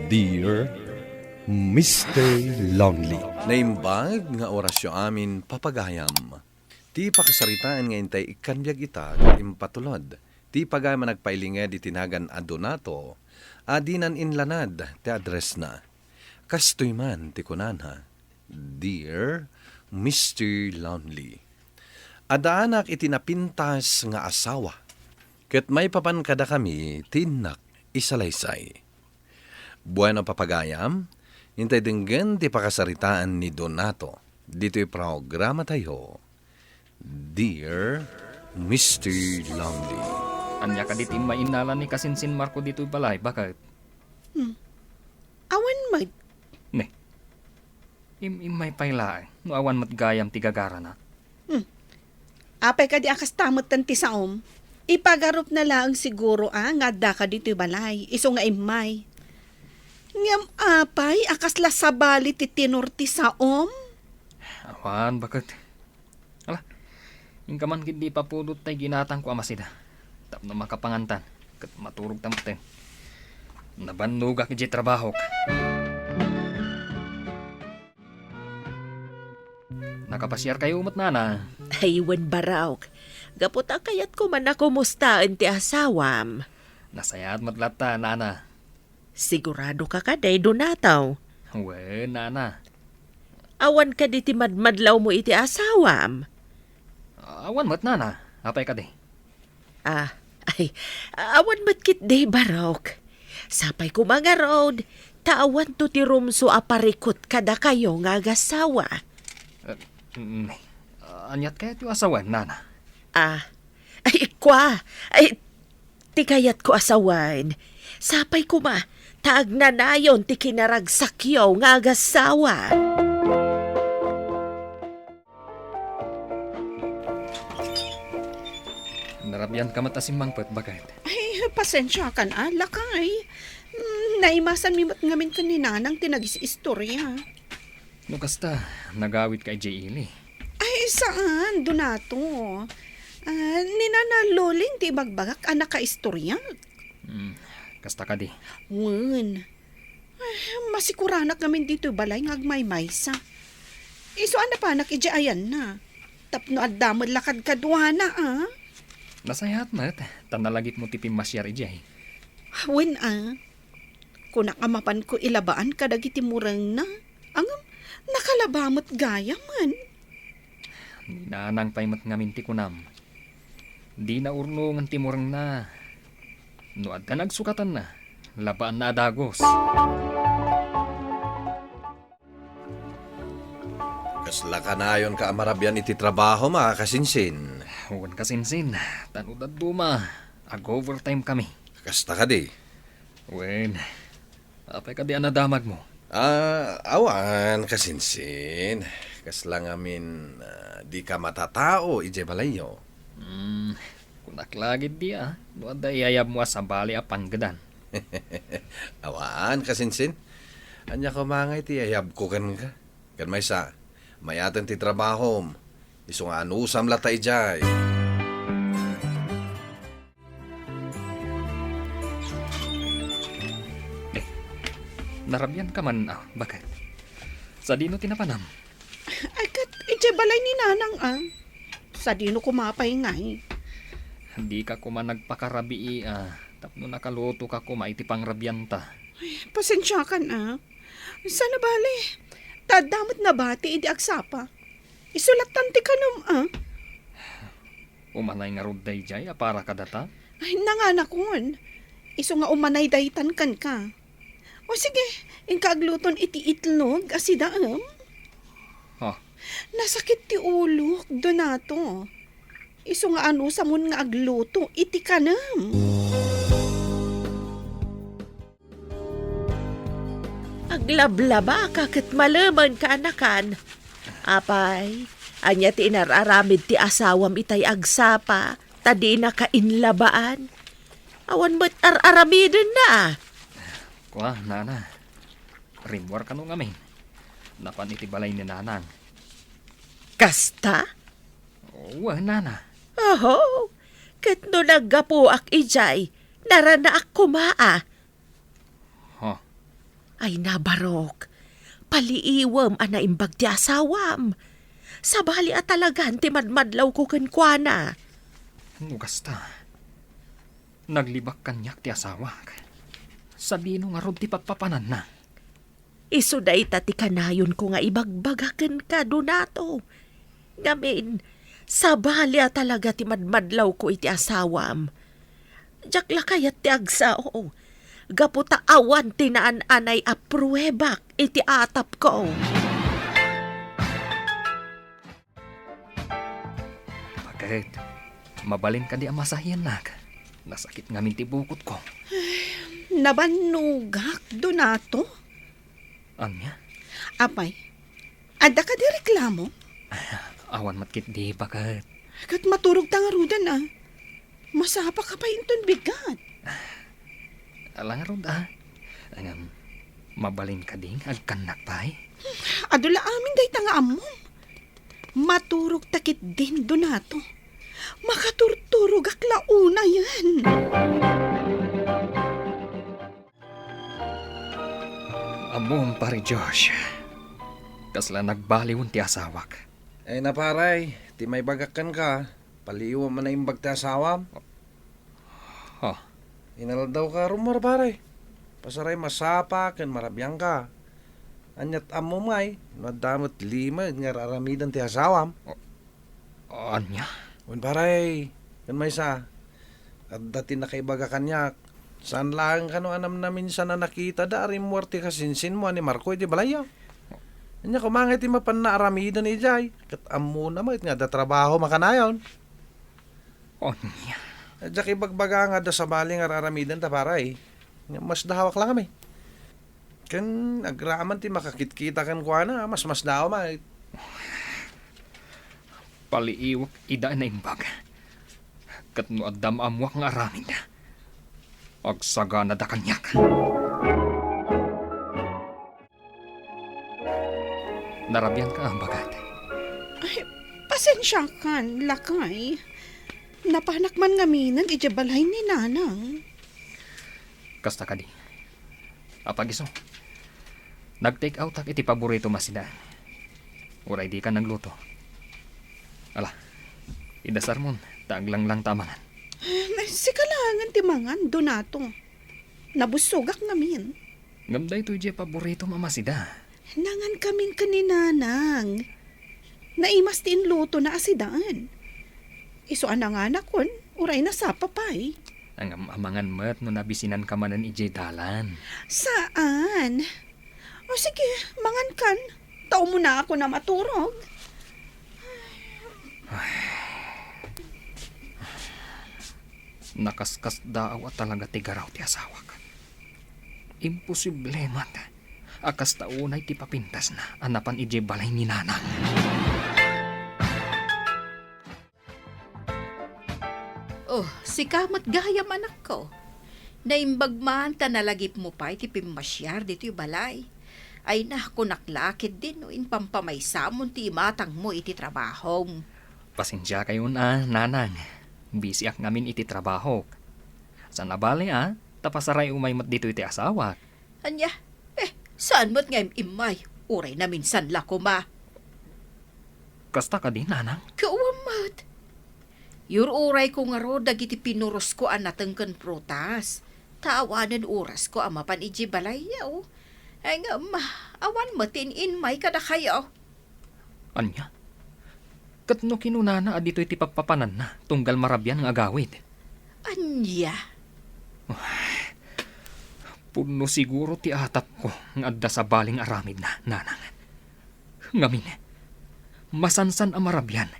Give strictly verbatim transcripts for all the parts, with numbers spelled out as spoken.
Dear Mister Lonely. Naimbag nga orasyo amin, papagayam. Ti pakasaritaan nga intay ikkan biag ita ket impatulod. Ti pagayam a nagpailinged iti nagan a Donato, a dinan inlanad ti addressna. Kastoy man ti kunana, "Dear Mister Lonely, addaanak iti napintas nga asawa, ket maipapan kadakami ti innak isalaysay." Bueno, papagayam, intay denggen ti pakasaritaan ni Donato ditoy programatayo, Dear Mister Lonely. Ania kadi ti immay innala ni Kasinsin Marco ditoy balay, baket? Hmm. Awan met. Ne. Im-immay pay laeng no awan met gayam ti gagarana. Hmm. Apay kadi a kasta metten ti saom? Ipagarupna laeng siguro a nga addaka ditoy balay, isu nga immay. Ngem apay a kasla sabali ti tenor ti saom? Awan, baket. Ala, inka man ketdi ipapudot tay ginatangko a masida tapno makapangantan ket maturogta metten. Nabannogak idiay trabahok. Nakapasiarkayo met, nana? Ay, wen, Barok. Gapu ta kayatko man a kumustaen ti asawam. Nasayaat met latta, nana. Sigurado ka kadi, Donato? Wen, nana. Awan kadi ti madmadlawmo iti asawam? Awan met, nana. Apay kadi? Ah, ay, awan met ketdi, Barok. Sapay koma ngarud, ta awanto ti rumso a parikut kadakayo nga agasawa. Eh, mm, aniat kayatyo a sawen, nana? Ah, ay, kua, ay, ti kayatko a sawen. Sapay koma, ta agnanayon ti kinaragsakyo nga agasawa. Narabianka met a simmangpet, baket. Ay, pasensiakan a, lakay. Mm, naimasanmi met ngamin ken ni Nanang ti nagis-istorya. No kasta, nagawidka idiay ili? Ay, saan, Donato. Ah, ni Nana Loling ti ibagbagak a nakaistoryak. Hmm, kasta kadi. Wen. Ay, masikuranak ngamin ditoy balay nga agmaymaysa. Isu a napanak idiay ayanna. Tapno adda met la kadkaduana, a? Nasayaat met, ta nalagipmo ti pimmasiar idiay. Wen, a. Kunak a mapanko ilabaan kadagiti murengna. Ngem, nakalaba met gayamen. Ni Nanang pay met ngamin ti kunam. Dina urnongen ti murengna. No adda nagsukatanna, labaanna a dagus. Kasla kanayonka a marabian iti trabahom, a, Kasinsin? Wen, Kasinsin, ta no dadduma, ag-overtime kami. Kasta kadi? Wen, apay kadi a nadamagmo? Ah, awan, Kasinsin. Kasla ngamin, ah, dika matatao idiay balayyo. Hmm, kunak la ketdi, a, no adda iyayabmo a sabali a panggedan. Awan, Kasinsin. Ania koma ngay ti iyayabko kenka? Ken maysa, mayaten ti trabahom. Isu nga anusam latta idiay. Eh, narabianka man, a, baket? Sadino ti napanam? Ay, ket idiay balay ni Nanang, a. Sadino koma pay ngay? Dika koma nagpakarabii, a, tapno nakalutoka koma iti pangrabianta. Ay, pasensiakan, a. Saan a bale, ta adda met nabati idi agsapa. Isu lattan ti kanem, a. Umanay ngarud daydiay a para kadata? Ay, nanganakon. Isu nga umanay daytan kenka. O sige, inka agluton iti itlog a sidaem. Ha? Nasakit ti ulok, Donato. Isu nga anusamon nga agluto iti kanem. Aglablabaka ket malemen, kaanakan. Apay, ania ti inar-aramid ti asawam itay agsapa, ta dinaka inlabaan? Awan met ar-aramidenna. Kua, nana. Rimmuar kano ngamin. Napan iti balay ni Nanang. Kasta? Wen, nana. Oho, ket no naggapuak idiay, naranaak koma a. Ha? Ay na, Barok, paliiwem a naimbag ti asawam. Sabali a talagan ti madmadlawko kenkuana. No kasta, naglibak kaniak ti asawak. Sadino ngarud ti pappapananna? Isu dayta ti kanayonko nga ibagbaga kenka, Donato. Ngamin, sabali a talaga ti madmadlawko iti asawam. Diak la kayat ti agsao, gapu ta awan ti naan-anay a pruebak iti atapko. Bakit? Mabalin kadi a masahiannak? Nasakit ngamin ti bukotko. Nabannogak, Donato. Ania? Apay, adda kadi reklamo? Awan met ketdi, Bakit. Ket maturogta ngaruden, a. Masapaka pay inton bigat. Ala ngarud, a. Ngem, mabalin kadi nga agkannak pay? Adu la amin dayta nga ammom. Maturogta ketdin, Donato. Makaturturogak la unayen. Ammom, Pare Josh. Kasla nagbaliwen ti asawak. Ay na, pare, ti maibagak kenka, paliiwem a naimbag ti asawam. Ha? Inaldaw ka rummuar, pare. Pasaray masapa ken marabianka. Aniat ammom ngay, no adda met limed nga ar-aramiden ti asawam. Ania? Wen, pare, ken maysa, adda ti nakaibaga kaniak. Saan laeng kano a namnaminsan a nakitada a rimmuar ti kasinsinmo a ni Marco iti balayyo. Ania koma ngay ti mapanna aramiden idiay, ket ammona met nga adda trabaho makanayon. Ania? Diak ibagbaga nga adda sabali nga ar-aramidenta, pare. Masdawak la ngamin. Ken agraman ti makakitkita kenkuana, mas masdaaw met. Paliiwek ida a naimbag. Ket no adda maammoak nga aramid, agsaganada kaniak. Narabianka, Bakit? Ay, pasensiakan, lakay. Napanak man ngaminen idiay balay ni Nanang. Kasta kadi. Apag isu, nag-take outak iti paboritom a sida. Uray dika nagluto. Ala, idasarmon, ta aglanglang ta amangan. Sika laengen ti mangan, Donato. Nabussogak ngamin. Ngem daytoy diay paboritom a masida. Nangankamin ken ni Nanang. Naimas ti inlutona a sidaen. Isu a nanganakon, uray nasapa pay. Ngem amangan met no nabisinanka manen idiay dalan. Saan? O sige, mangankan. Ta umunakon a maturog. Nakaskasdaaw a talaga ti garaw ti asawak. Imposible met a kasta unay ti papintasna a napan idiay balay ni Nanang. Oh, sika met gayam, anakko. Naimbag man ta nalagipmo pay ti pimmasiar ditoy balay. Ay na, kunak la ketdin no impampamaysamon ti imatangmo iti trabahom. Pasensiakayon a, Nanang. Bisiak ngamin iti trabahok. Saan a bale a, ta pasaray umay met ditoy ti asawak. Ania? Eh, saan met nga im-immay? Uray naminsan la koma. Kasta kadi, Nanang? Kaawan met. Yur-urayko ngarud dagiti pinurosko a nateng ken prutas. Ta awanen orasko a mapan idiay balayyo. Ay, ngem, awan met ti in-immay kadakayo. Ania? Ket no kinunana a ditoy ti pappapananna, tunggal marabian nga agawid? Ania? Pudno siguro ti atapko nga adda sabali nga aramidna, Nanang. Ngamin, masansan a marabian,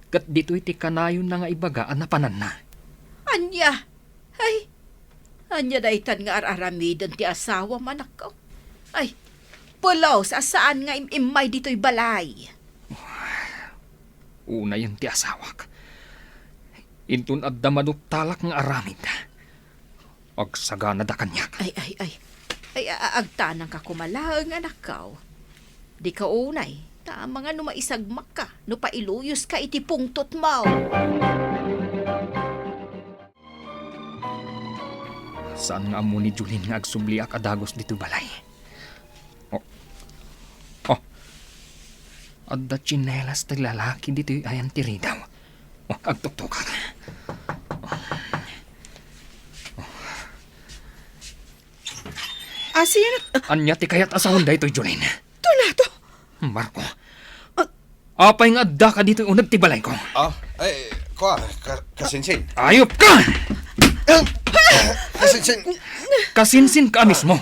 ket ditoy ti kanayonna nga ibaga a napananna. Ania? Ay, ania daytan nga ar-aramiden ti asawam, anakko? Ay, pulos a saan nga im-immay ditoy balay. Unayen ti asawak. Inton adda maduktalak nga aramid, agsaganada kaniak. Ay, ay, ay. Ay, a-, a-, agtanangka koma laeng, anakko. Dika unay, ta amangan no maisagmakka, no pailuyoska iti pungtotmo. Saan nga ammo ni Jolene nga agsubliak a dagus ditoy balay. Adda tsinelas ti lalaki ditoy ayan ti ridaw. Oh, agtuktokak. Asin? Ania ti kayat a sawen daytoy, Jolene? Donato! Marco. Ah. Apay nga addaka ditoy uneg ti balayko? Ah, ay, kua, ka-, kasinsin. Ayop ka! Ah, kasinsin. Kasinsin ka mismo.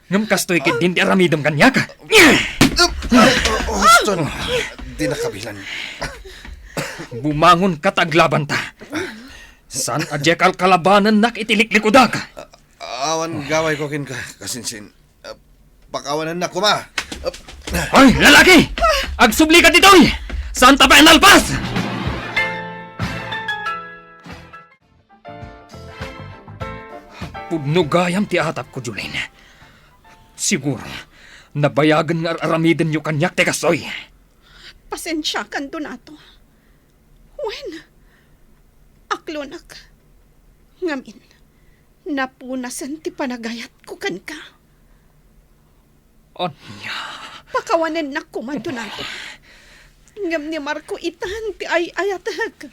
Ngem kastoy ketdin ti aramidem kaniak. Ay, oh, Houston. Di nakabilan. Bumangon ka ta aglabanta. Saan a diak kalkalabanennak iti liklikudak. Awan gawayko kenka, kasinsin. Ah, pakawanennak koma. Ah. Hoy, lalaki! Agsubli ka ditoy! Saan ta pay a nalpas? Pudno gayam ti atapko, Jolene. Siguro, nabayagen nga ar-aramidenyo kaniak ti kastoy. Pasensiakan, Donato. Wen, aklonak. Ngamin, napunasen ti panagayatko kenka. Ania? Pakawanennak koma, Donato. Ngem ni Marco itan ti ay-ayatek.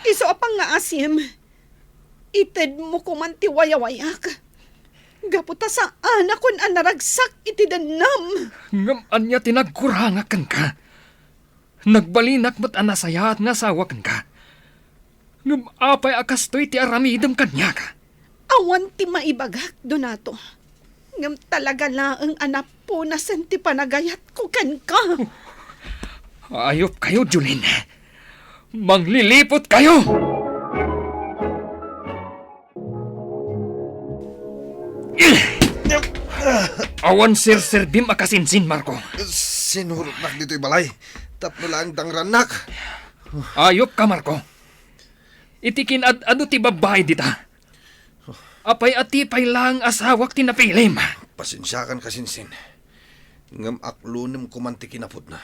Isu a pangngaasim, itedmo koman ti wayawayak. Gapu ta saanakon a naragsak iti dennam. Ngem ania ti nagkurangak kenka? Nagbalinak met a nasayaat nga asawa kenka. Ngem apay a kastoy ti aramidem kaniak? Awan ti maibagak, Donato. Ngem talaga laeng a napunasen ti panagayatko kenka. Ayop kayo, Jolene. Manglilipot kayo! Awan serserbim a kasinsin, Marco. Sinurotnak ditoy balay tapno laeng dangrannak. Ayop ka, Marco. Iti kin-ad-adu ti babbai dita. Apay a ti pay laeng asawak ti napilim? Pasensiakan, kasinsin. Ngem aklonem koman ti kinapudna.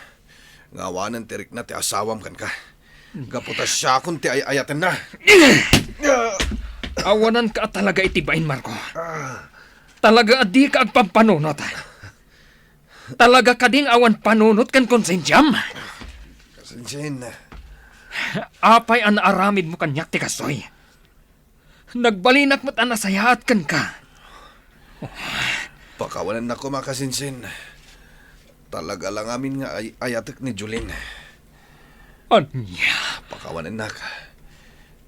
Nga awanen ti rikna ti asawam kenka. Gapu ta siakon ti ay-ayatenna. Awananka a talaga iti bain, Marco. Talaga a dika agpampanunot. Talaga kadi nga awan panunot ken konsensiam? Kasinsin. Apay a naaramidmo kaniak ti kastoy? Nagbalinak met a nasayaat kenka. Pakawanennak koma, kasinsin. Talaga la ngamin nga ay-ayatek ni Jolene. Ania? Pakawanennak.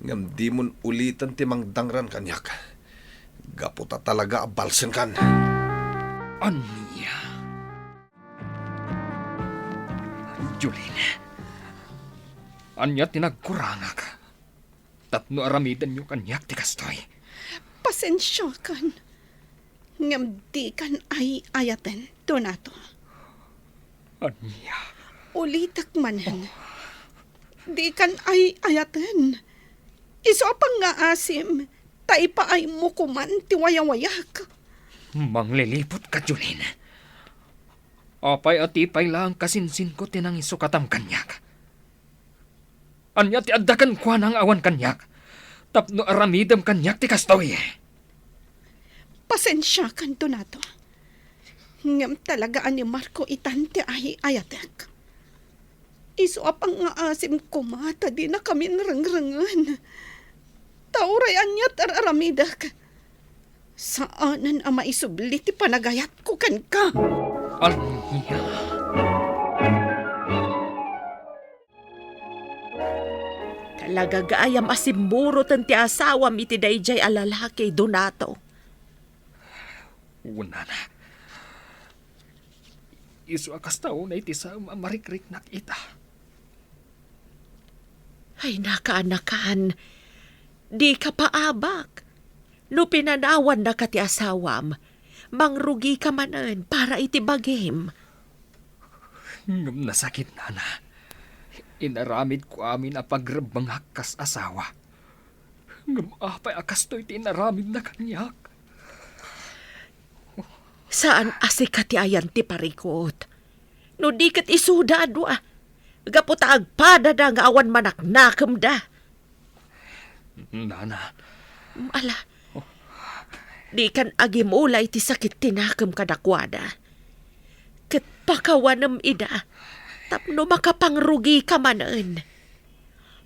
Ngem dimon uliten ti mangdangran kaniak. Gapu ta talaga a balsenkan. Ania? Jolene, ania ti nagkurangak? Tapno aramidenyo kaniak ti kastoy. Pasensiakan. Ngem dikan ay-ayaten, Donato. Ania? Ulitek manen. Dikan ay-ayaten. Isu a pangngaasim, ta ipaaymo koman ti wayawayak. Manglilipot ka, Jolene. Apay a ti pay laeng kasinsinko ti nangisukatam kaniak? Ania ti adda kenkuana nga awan kaniak, tapno aramidem kaniak ti kastoy? Pasensiakan, Donato. Ngem talaga a ni Marco itan ti ay-ayatek. Isu a pangngaasim koma ta dinakamin rengrengen. Ta uray ania ti ar-aramidek, saanen a maisubli ti panagayatko kenka. Ania? Talaga gayam a simmuroten ti asawam iti daydiay a lalaki, Donato. Wen, nana. Isu a kasta unay ti saem a marikriknak ita. Ay, nakaanakan, dika paabak. No pinanawannaka ti asawam, mangrugika manen para iti bagim. Ngem nasakit, nana. Inaramidko amin a pagrebbengak kas asawa. Ngem apay a kastoy ti inaramidna kaniak? Saan a sika ti ayan ti parikut. No di ket isuda a dua, gapu ta agpadada nga awan manaknakemda. Nana. Ala, dikan agimula iti sakit ti nakem kadakuada. Ket pakawanem ida. Tapno makapangrugika manen.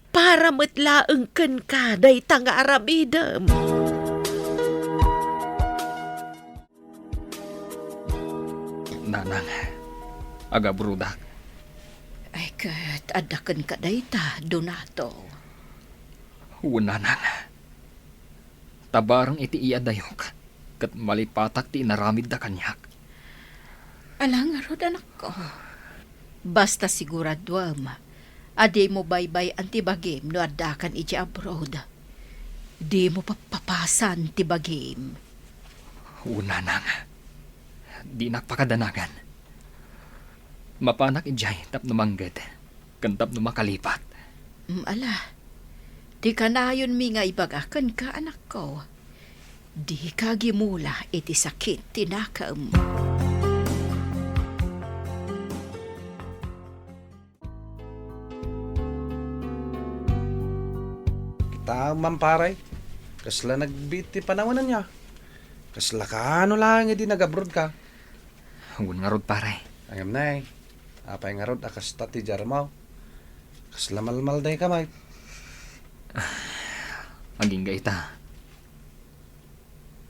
Para met laeng kenka dayta nga aramidem. Nanang, agabrodak. Ay, ket adda kenka dayta, Donato. Wen, nanang. Ta bareng iti iyadayok, ket malipatak ti inaramidda kaniak. Ala ngarud, anakko. Basta siguraduem a dimo baybay-an ti bagim no addakan idiay abroad. Dimo pappapasan ti bagim. Wen, nanang. Dinak pakadanagan. Mapanak idiay tapno mangged, ken tapno makalipat. Mm, ala, ti kanayonmi nga ibaga kenka, anakko. Dika gimula iti sakit ti nakem. Kita man, pare, kasla nagbiit ti panawen ania. Kasla kaano laeng idi nagabroad ka? Wen ngarud, pare. Ngem nay, apay ngarud a kasta ti diarmo? Kasla malmaldayka met. Agingga ita.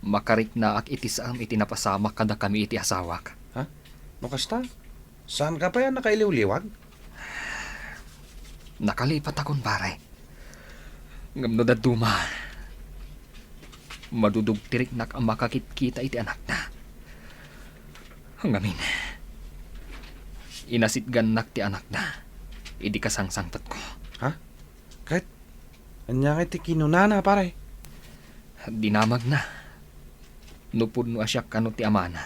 Makariknaak iti saem iti napasamak kadakami iti asawak. Ha? No kasta, saanka pay a nakailiwliwag? Nakalipatakon, pare. Ngem no dadduma, madudugtiriknak a makakitkita iti anakna. Ngamin, inasitgannak ti anakna idi kasangsangpetko. Ha? Ket ania ngay ti kinunana, pare? Dinamagna. No pudno a siak kano ti amana,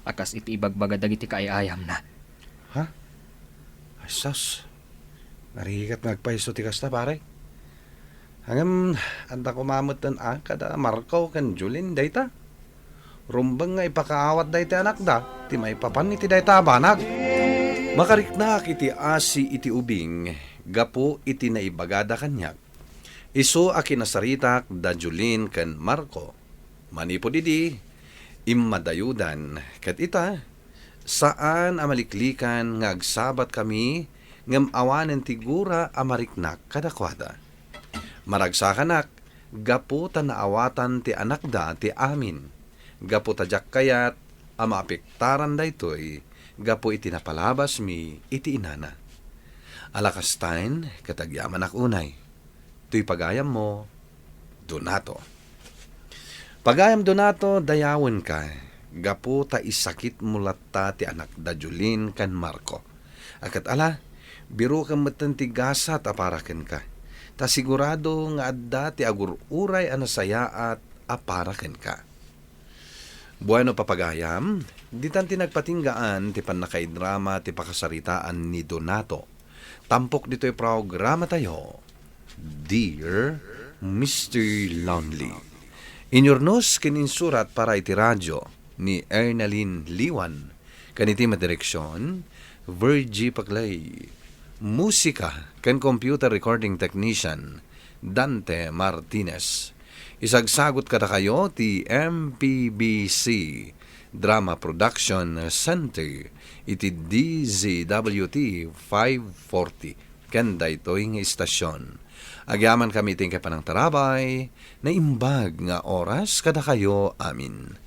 a kas iti ibagbaga dagiti kaay-ayamna. Ha? Ay, sus. Narigat nga agpayso ti kasta, pare. Ngem, adda koma metten a kada Marco ken Julin dayta. Rumbeng nga ipakaawat dayta anakda ti maipapan iti dayta a banag. Makariknaak iti asi iti ubing gapu iti naibagada kaniak. Isu a kinasaritak da Julin ken Marco. Manipud idi, immadayudan, ket ita, saan a maliklikan nga agsabatkami ngem awanen ti gura a mariknak kadakuada. Maragsakanak gapu ta naawatan ti anakda ti amin, gapu ta diak kayat a maapektaran daytoy gapu iti napalabasmi iti inana. Ala kastaen, ket agyamanak unay. Toy pagayammo, Donato. Pagayam Donato, dayawenka, gapu ta isakitmo latta ti anakda Julin ken Marco. A ket ala, birokem metten ti gasat a para kenka, ta sigurado nga adda ti agur-uray a nasayaat a para kenka. Bueno, papagayam, ditan ti nagpatinggaan ti pannakaidrama ti pakasaritaan ni Donato. Tampok ditoy programatayo, Dear Mister Lonely. Inyurnos ken insurat para iti radio ni Ernalyn Liwan, ken iti madireksion, Virgie Paclay. Musika ken computer recording technician, Dante Martinez. Isagsagut kadakayo ti M P B C Drama Production Center iti D Z W T five forty ken daytoy nga istasion. Agyamankami iti inkay panangtarabay, naimbag nga oras kadakayo amin.